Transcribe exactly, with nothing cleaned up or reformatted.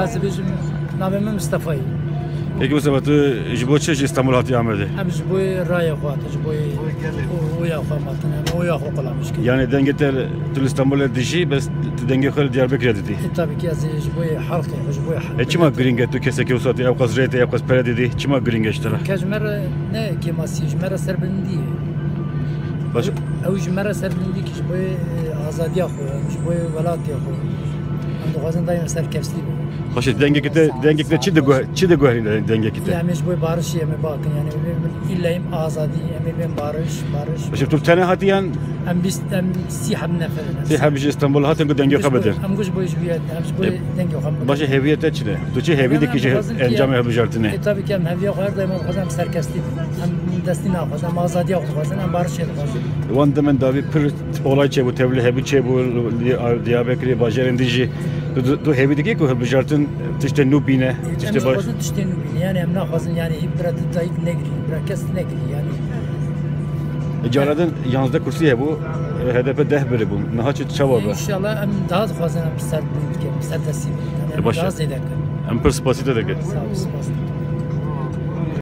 Ez dibêjim, navê min Mistefayî. Peki Mustafa, tu ji bo çi ji Stenbol hatî Amedê? Em ji bo raya xwe hatin, ji bo oya xwe hatin, em oya xwe qulamiş kirin. Yani dengê te, tu li Stenbolê dijî, bes tu dengê xwe li Diyarbekirê didî. E, tabii ki ez ji bo halkê, ji bo E çima girîng e tu kesekî wisa tê, ewqas rê tê, ewqas pere didî, çima girîng e ji te re? Ke ji me re ne kêmasî, ji me re serbilindî ye. Baş, Ew ji me re serbilindî ki ji bo, e, azadiya xwe, ji bo welatê xwe. Em dixwazin daîm serkevstî bin. baş, dengekî te, dengekî te çi diguh-, çi diguherîne dengekî te? Ya em ê ji bo barişê em ê bakin, yani em ê îlla em azadî, em ê bên bariş, bariş. Baş, tu tenê hatî yan? Em bîst, em sî heb nefer in. Sî heb ji Stenbol hatin ku dengê xwe bidin. Em giş bo ji wî, em ji bo E, dengê xwe bidin. Baş, hêviyê te çi ne? Tu çi hêvî dikî ji encamê hilbijartinê? E, tabii ki em hêviya xwe her daîm dixwazin em serkevstî bin. Em destî naxwazin, em azadiya xwe dixwazin, em barişê dixwazin. Wan demên dawî pir olay çêbû, tevlî hebû çêbû, li Diyarbekirê, bajarên din jî. Tu, tu, tu hêvî dikî ku hilbijartin tiştê nû bîne, Em tiştê baş. dixwazin tiştê nû bîne. Yani em naxwazin yani hî bira dayik negirî, bira kes negirî yani. E, cara din yanzdeh kursî hebû, e, H D P deh birî bû. Niha çi çawa be? İnşallah em daha dixwazin em ser bûn bikin, ser destî bin. Yani E, baş e. Daha zêde bikin. Em pir spasî te dikin. Sağ ol, spas.